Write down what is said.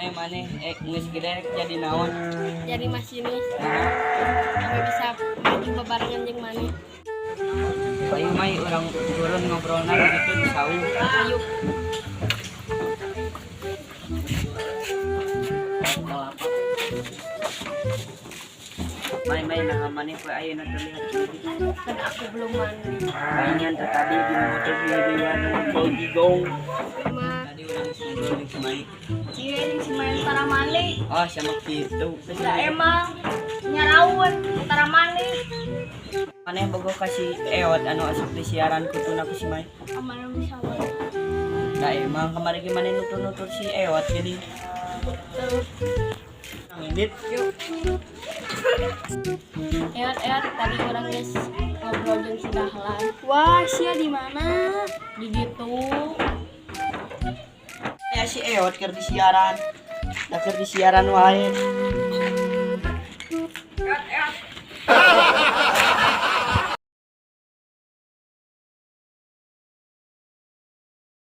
Mai, maneh geus gede rek jadi naon? Jadi masinis. Nah, Sampai bisa maju bebarengan jeung maneh. Ayo, Mai, urang turun ngobrolna gitu di saung. Ayo. Kelapa. Mai, Mai, nah, maneh poe ayeuna terlihat gini? Kan aku belum mandi. Mainan teh tadi di motor gede-gedean bau gigong. Mah. Tadi urang geus ngobrol jeung si Mai. Iya, jeung si Mai tara mandi. Oh, sama gitu. Da emang nyaraun tara mandi. Maneh bogoh ka si Eot anu asup di siaran kutuna ku si Mai? Aman bisa wae. Nah, emang kemarin gimana nutur-nutur si Eot jadi. Terus. Indit. Yuk. Eot, Eot, tadi urang geus ngobrol jeung si Dahlan. Wah, sia di mana? Di ditu. Ya, si Eot keur di siaran. Da keur di siaran wae.